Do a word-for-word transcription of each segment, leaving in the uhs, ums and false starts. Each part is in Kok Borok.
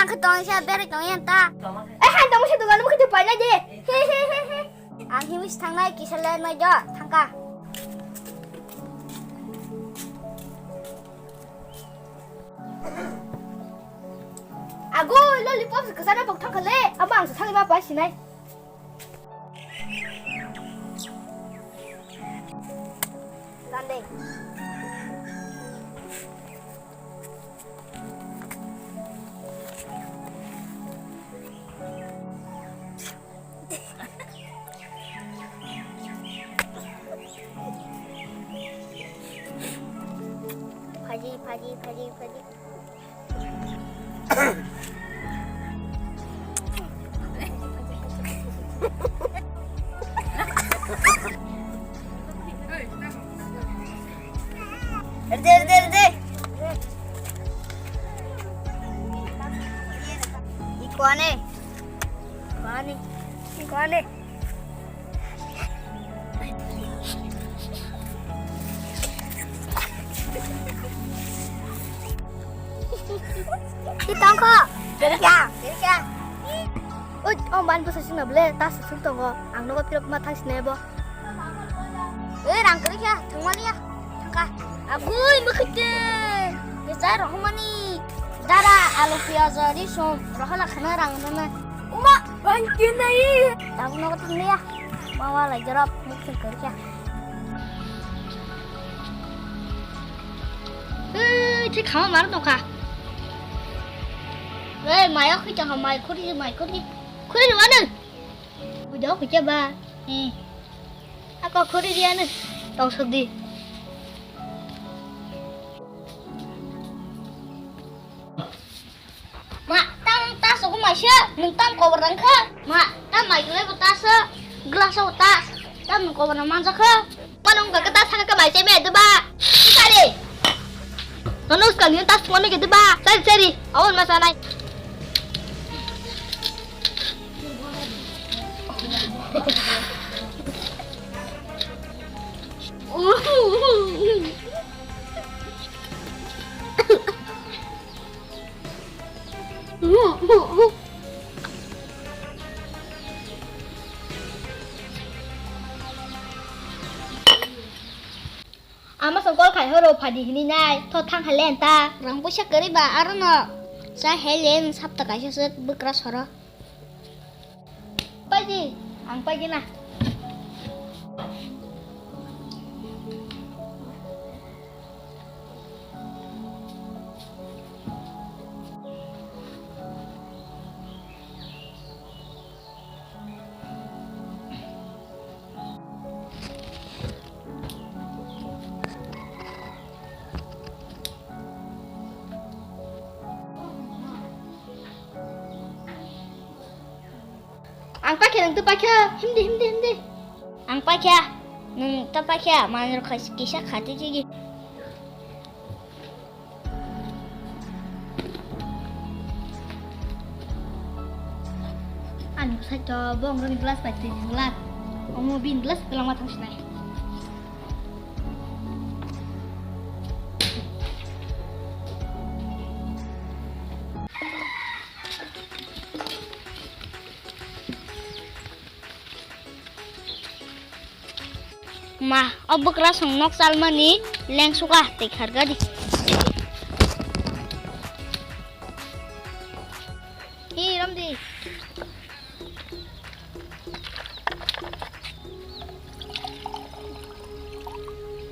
Khe tong sa bere tong yan ta. Eh, hai tong sa dugan mo khe paina de. He, he, he, he. Ang himi si thangnai kisa le nai jo thangka. Ago, lollipop se kwchana bok thangkha le. Abo ang se thangwi ma pai sinai. Gandeng. Phaji, phaji, phaji, phaji. Rede, rede, rede. Ikuane. Ikuane. Ikuane. Kitangko. Kerja, kerja. Oi, oh, man bwsa singna ble, ta susung tongo. Ang nogo phirok ma thang sine bo. Oi, rang kerja, thangmani ya. Thangka. Agui, mukite. Kerja rohmani. Dara, alu, piyaj, risom, rohola khana rang nana. Uma, bangke nai. Tabuk nogo thanglia. Mawa lai jorop, mukse kerja. Ei, thik khama mar tongkha. Ei, mayo khwi tongkha, mai khuri, mai khuri. Khuri rwanu. Bujo khwi ba. Eh. Ako khuri rianu. Tong sudi. Ma, tam tas ko mai se, nung tam cover nang kha. Ma, tam mai le bo tas, glass o tas, tam nung cover nang manja kha. Ma nung ka tas ka mai se me de ba. Sari. Nono ska ni tas mo ne ke de ba. Sari, sari. Awon ma sanai. Ama song call khai horo phadi hini nai tho thang halen ta. Rang puisa kwrwi ba aro no. Sa helen sapta kaisa se bwkra soro. Paidi, ang paidi na. Ang pakhe, nang tu pakhe, himdi, himdi, himdi. Ang pakhe, nang ta pakhe, manro kisa khati chigi. Ani bwsai to bong roni glass bai twi glass. Omo bin glass kwlangma thang sinai. Ma, o bwkrasong nok chalmani lengsuka tei khargadi. Hi, romdi.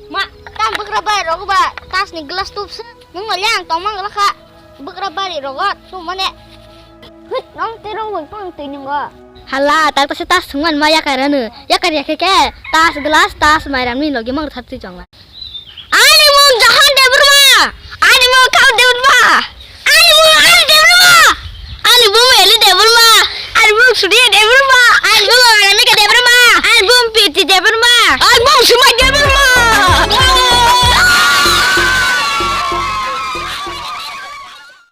Ma, tam bwkra bai rogo ba, tasni glass tubsa. Nung no leng tongma lakha. Bwkra bari rogo, sumane. Hwit, nong terong bai pang twi nungo. Hala, tak tase tas thwngman ma yakar ano. Yakar yakhe ke, tas glass, tas mairam ni logi mang thar twi chongla. Ani mung Jahan Debbarma. Ani mung Kau Debbarma. Ani mung Ari Debbarma. Ani mung Eli Debbarma. Ani mung Surya Debbarma. Ani mung Anamika Debbarma. Ani mung Piti Debbarma. Ani mung Sumai